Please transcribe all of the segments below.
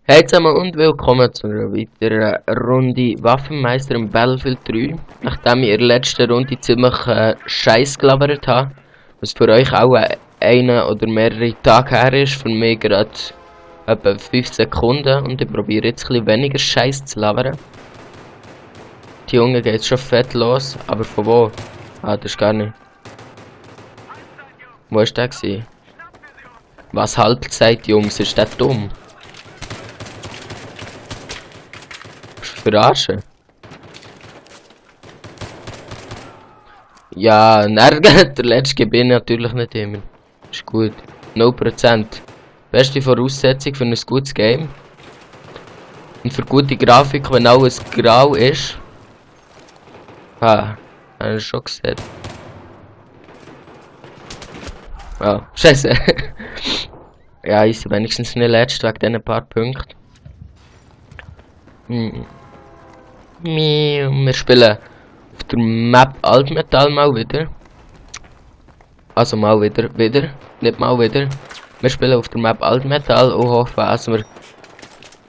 Hey zusammen und willkommen zu einer weiteren Runde Waffenmeister im Battlefield 3. Nachdem ich in der letzten Runde ziemlich Scheiß gelabert habe, was für euch auch einen oder mehrere Tage her ist, für mich gerade etwa 5 Sekunden und ich probiere jetzt ein bisschen weniger Scheiß zu labern. Die Junge geht schon fett los, aber von wo? Ah, das ist gar nicht. Wo ist der gewesen? Was Halbzeit, Jungs, ist der dumm? Verarschen? Ja, der letzte Gewinn natürlich nicht immer. Ist gut. 0%. Beste Voraussetzung für ein gutes Game. Und für gute Grafik, wenn alles grau ist. Ah, habe ich schon gesehen. Ah, scheiße. Ja, ist wenigstens nicht letzt wegen diesen paar Punkten. Wir spielen auf der Map Altmetall mal wieder. Also mal wieder, nicht mal wieder. Wir spielen auf der Map Altmetall und hoffen, dass wir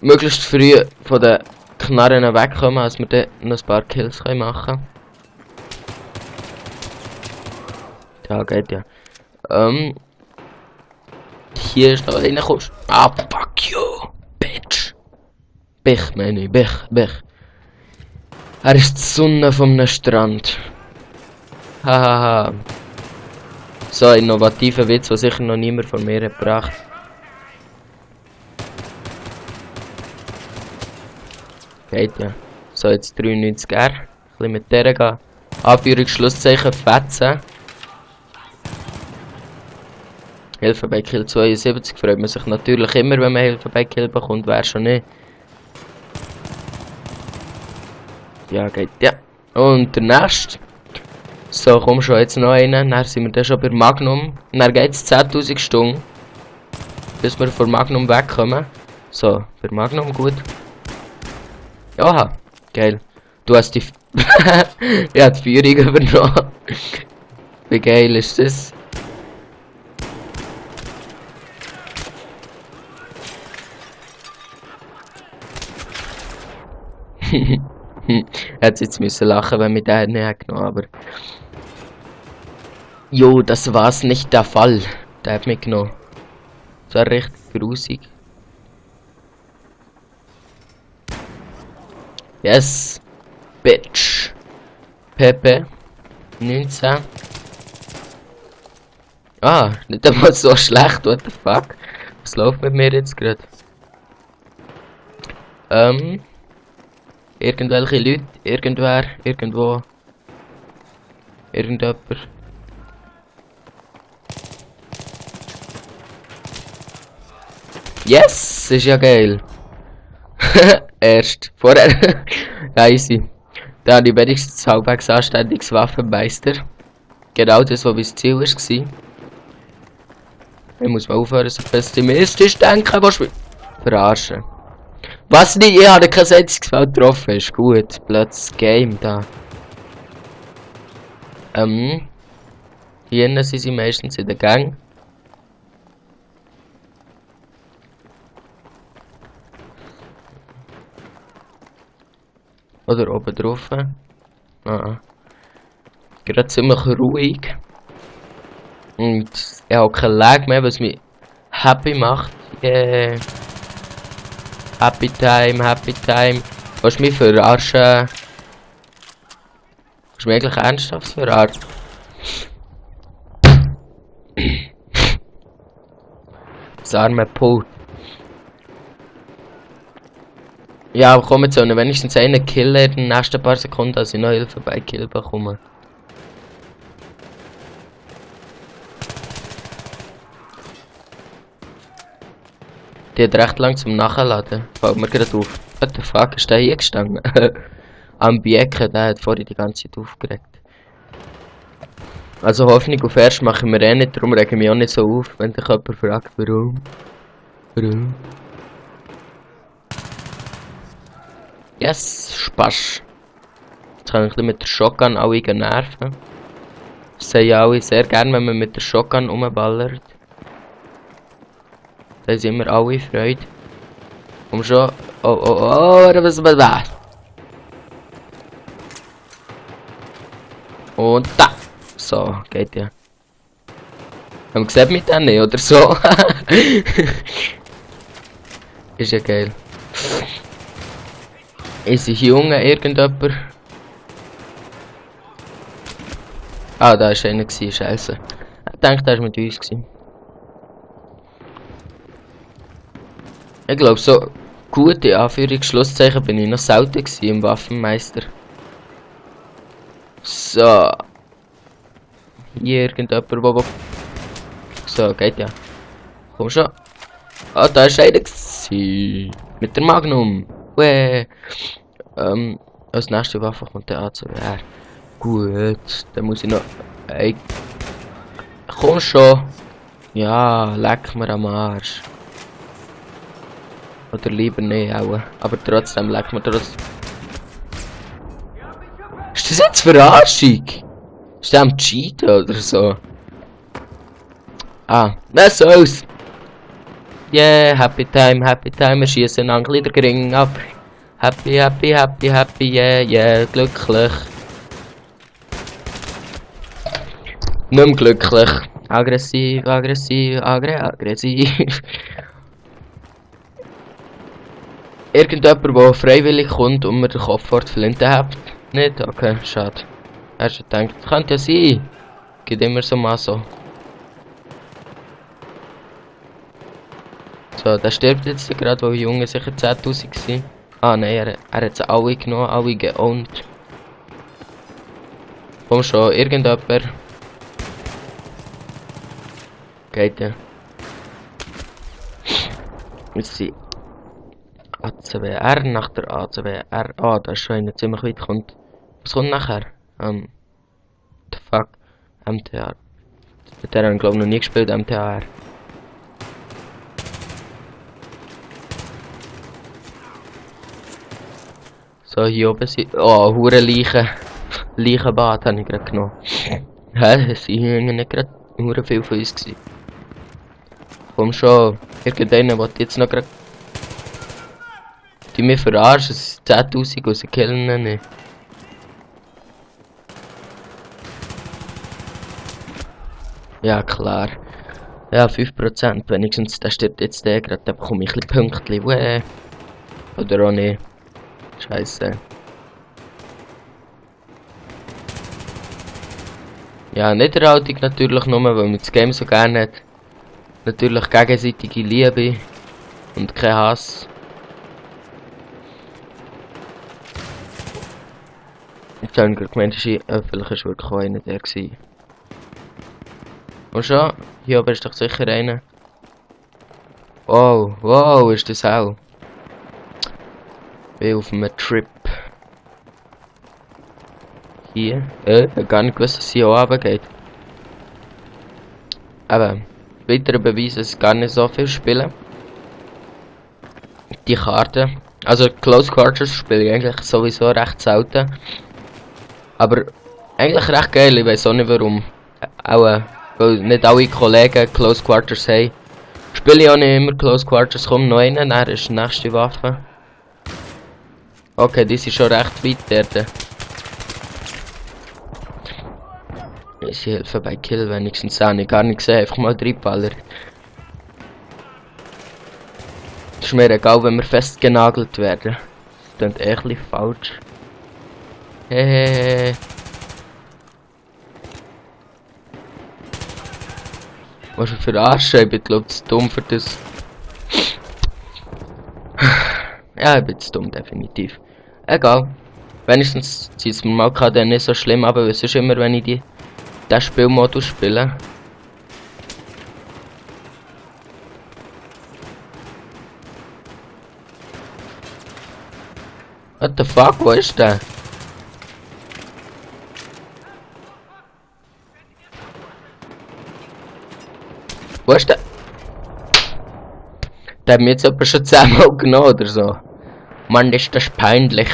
möglichst früh von den Knarren wegkommen, dass wir dann noch ein paar Kills machen können. Ja, geht ja. Hier ist noch einer kommst. Ah, fuck you, bitch. Bich, meine ich, Bich. Er ist die Sonne vom Strand. Hahaha. So ein innovativer Witz, was sicher noch niemand von mir hat gebracht. Geht ja. So, jetzt 93R. Ein bisschen mit der gehen. Anführungsschlusszeichen fetzen. Hilfe bei Kill 72 freut man sich natürlich immer, wenn man Hilfe bei Kill bekommt, wer schon nicht. Ja, geht ja. Und der nächste. So, komm schon, jetzt noch einen. Dann sind wir dann schon bei Magnum. Und dann geht es 10.000 Stunden. Bis wir von Magnum wegkommen. So, bei Magnum gut. Oha, geil. Du hast die ja, die Führung übernommen. Wie geil ist das? Hätte jetzt müssen lachen, wenn wir den nicht genommen, aber jo, das war's nicht der Fall. Der hat mich genommen. Das war recht grusig. Yes, bitch. Pepe 19. Ah, nicht einmal so schlecht, what the fuck? Was läuft mit mir jetzt gerade? Irgendwelche Leute, irgendwer, irgendwo. Irgendjemand. Yes! Ist ja geil. Erst. Vorher. Ja, easy. Da habe ich wenigstens halbwegs anständiges Waffenmeister. Genau das, was mein Ziel war. Ich muss mal aufhören, so pessimistisch denken, was wir verarschen. Was nicht, ich habe kein einziges Feld getroffen, ist gut. Plötzlich Game da. Hier sind sie meistens in der Gang. Oder oben drauf. Ah. Gerade ziemlich ruhig. Und ich habe kein Lag mehr, was mich happy macht. Yeah. Happy Time. Willst du mich verarschen? Willst du mich eigentlich ernsthaft verarschen? Das arme Pult. Ja, aber komm jetzt, wenn wenigstens einen killen in den nächsten paar Sekunden, dass ich noch Hilfe bei Kill bekomme. Die hat recht lang zum Nachladen. Fällt mir gerade auf. What the fuck, ist der hier gestanden? Am Bieken, der hat vorhin die ganze Zeit aufgeregt. Also Hoffnung auf erst machen wir eh nicht, darum rege ich mich auch nicht so auf, wenn dich jemand fragt, warum. Yes, Spaß. Jetzt kann ich mit der Shotgun alle nerven. Das sehen ja alle sehr gerne, wenn man mit der Shotgun rumballert. Da sind immer alle Freude. Komm schon. Oh, was. Und da. So, geht ja. Haben wir gesehen mit denen oder so? Ist ja geil. Ist ich Junge irgendjemand? Ah, da war einer, scheiße. Ich denke, der war mit uns. Ich glaube, so gute Anführungs-Schlusszeichen bin ich noch selten im Waffenmeister. So. Hier irgendjemand, wo... So, geht ja. Komm schon. Ah, da ist einer mit der Magnum. Als nächste Waffe kommt der ACWR. Gut, dann muss ich noch... Ey. Komm schon. Ja, leck mir am Arsch. Oder lieber nicht, auch. Aber trotzdem, leck mir trotzdem. Ist das jetzt Verarschung? Ist der am Cheaten oder so? Ah, was soll's? Yeah, happy time, wir schießen an Gliedergring ab. Happy, yeah, glücklich. Nicht mehr glücklich. Aggressiv. Irgendjemand, der freiwillig kommt und mir den Kopf vor die Flinte hat? Nicht? Okay, schade. Er hat gedacht, könnte ja sein. Geht immer so mal so. So, der stirbt jetzt gerade, weil die Jungen sicher 10.000 waren. Ah nein, er hat sie alle genommen, alle geowned. Komm schon, irgendjemand. Geht ja. Jetzt sind ACWR nach der ACWR. Ah, da ist schon einer ziemlich weit kommt. Was kommt nachher? The fuck? MTR. Mit der haben wir glaube ich noch nie gespielt, MTR. So, hier oben sind... Oh, hure Leichen. Leichenbad habe ich gerade genommen. Hä? Es waren nicht gerade hure viel von uns gewesen. Komm schon. Irgendeiner will jetzt noch gerade... Die mich verarschen, es sind 10.000 und sie killen ihn nicht. Ja, klar. Ja, 5%. Wenigstens, der stirbt jetzt der gerade, dann bekomme ich ein bisschen Pünktchen. Oder auch nicht. Scheiße. Ja, Niederhaltung natürlich nur, weil man das Game so gerne hat. Natürlich gegenseitige Liebe und kein Hass. Jetzt haben wir gemeint, vielleicht war wirklich auch einer der gewesen. Und schon, hier oben ist doch sicher einer. Wow, ist das auch. Bin auf einem Trip. Hier. Ich hab gar nicht gewusst, dass es hier oben geht. Aber weiterer Beweis, dass ich gar nicht so viel spiele. Die Karte. Also Close Quarters spiele ich eigentlich sowieso recht selten. Aber eigentlich recht geil, ich weiß auch nicht warum. Auch weil nicht alle Kollegen Close Quarters haben. Spiele ich auch nicht immer Close Quarters, kommt noch einer, dann ist die nächste Waffe. Okay, die sind schon recht weit dort. Ich helfe bei Kill wenigstens auch nicht, gar nicht gesehen, einfach mal reinballern. Ist mir egal, wenn wir festgenagelt werden. Das klingt echt ein bisschen falsch. Hehehe. Was für verarschen? Ich bin glaube ich zu dumm für das. Ja, ich bin zu dumm, definitiv. Egal. Wenigstens zieht es mir mal gerade nicht so schlimm, aber es ist immer, wenn ich den Spielmodus spiele. What the fuck, wo ist der? Wo ist der? Der hat mir jetzt aber schon 10-mal genommen oder so. Mann, ist das peinlich.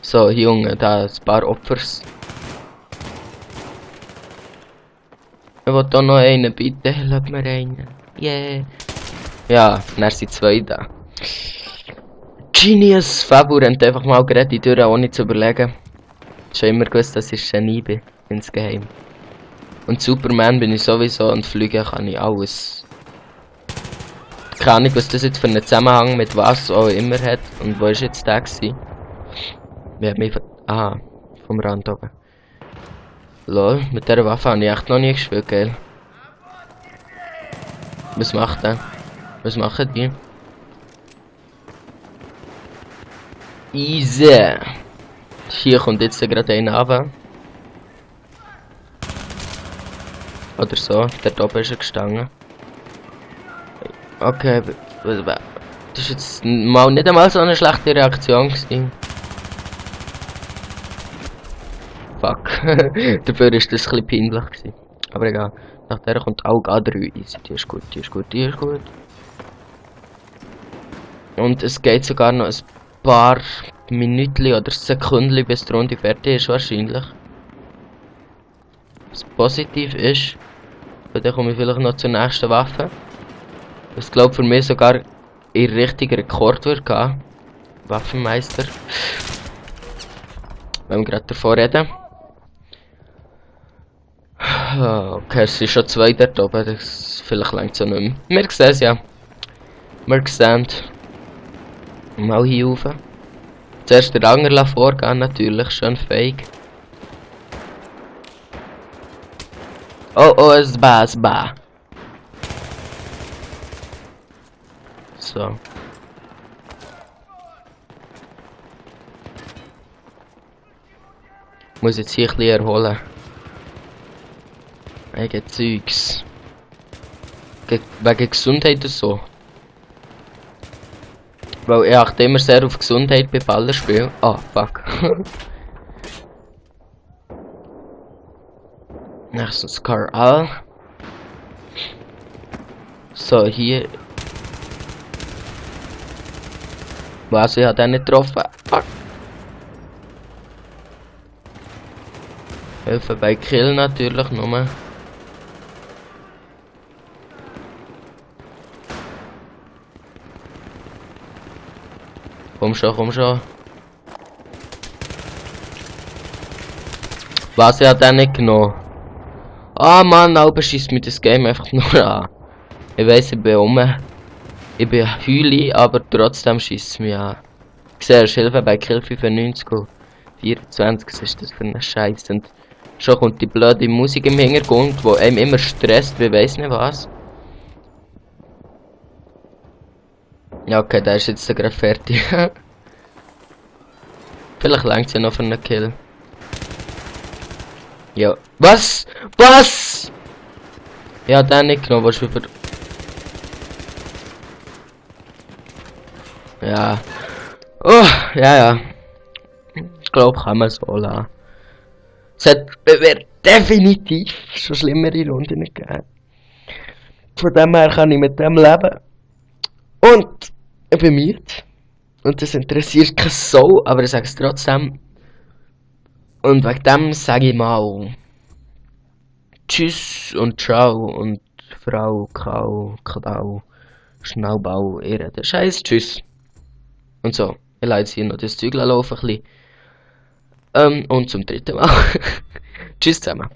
So, Junge, da ein paar Opfers. Ich will da noch einen, bitte, lass mir einen. Yeah. Ja, dann sind zwei da. Genius! Fabu rennt einfach mal gerade die Tür ohne zu überlegen. Schon immer gewusst, dass ich Genie bin, insgeheim. Und Superman bin ich sowieso und fliegen kann ich alles. Keine Ahnung, was das jetzt für einen Zusammenhang mit was auch immer hat. Und wo ist jetzt der gewesen? Wie hat mich aha, vom Rand oben. Lol, mit dieser Waffe habe ich echt noch nie gespielt, gell? Was macht der? Was machen die? Easy! Hier kommt jetzt gerade einer runter. Oder so, dort oben ist er gestanden. Okay, das ist jetzt mal nicht einmal so eine schlechte Reaktion gewesen. Fuck. Dafür ist das ein bisschen peinlich gewesen. Aber egal. Nach der kommt auch A3. Easy, die ist gut, die ist gut, die ist gut. Und es geht sogar noch ein paar Minuten oder Sekunden, bis die Runde fertig ist wahrscheinlich. Was positiv ist, und dann komme ich vielleicht noch zur nächsten Waffe. Was glaube für mich sogar in richtigen Rekord wird gehen. Waffenmeister. Wenn wir gerade davor reden. Okay, es sind schon zwei dort oben, das vielleicht längt es auch nicht mehr. Wir sehen es ja. Wir sehen mal hier rauf. Zuerst den Ranger vorgehen, natürlich, schön fake. Oh, oh, es ba. So. Muss jetzt hier ein bisschen erholen. Wegen Zeugs. Wegen Gesundheit und so. Weil ich achte immer sehr auf Gesundheit bei Ballerspielen. Ah, fuck. Nächstens Karl. So, hier. Was, ich habe den nicht getroffen. Fuck. Hilfe bei Kill natürlich nur. Komm schon, komm schon. Was, ich habe den nicht genommen. Ah Mann, aber schießt mir das Game einfach nur an. Ich weiss, ich bin rum. Ich bin heuli, aber trotzdem schießt es mich an. Siehst du, Hilfe bei Kill 95 und 24, was ist das für ein Scheiß? Und schon kommt die blöde Musik im Hintergrund, die einem immer stresst, wie weiss nicht was. Ja, okay, der ist jetzt gerade fertig. Vielleicht langt es ja noch für einen Kill. Ja. Was? Was? Ja, den nicht genommen, was über. Ja. Oh, ja. Ich glaube, kann man so lassen. Es wird definitiv schon schlimmere Runden gegeben. Von dem her kann ich mit dem leben. Und ich bin müde. Und das interessiert keine Sau, aber ich sage es trotzdem. Und wegen dem sage ich mal Tschüss und Ciao und Frau, Kau, Kadau, Schnaubau, Ehre, der Scheiß, Tschüss. Und so, ich lasse jetzt hier noch das Zeug laufen ein bisschen. Und zum dritten Mal. Tschüss zusammen.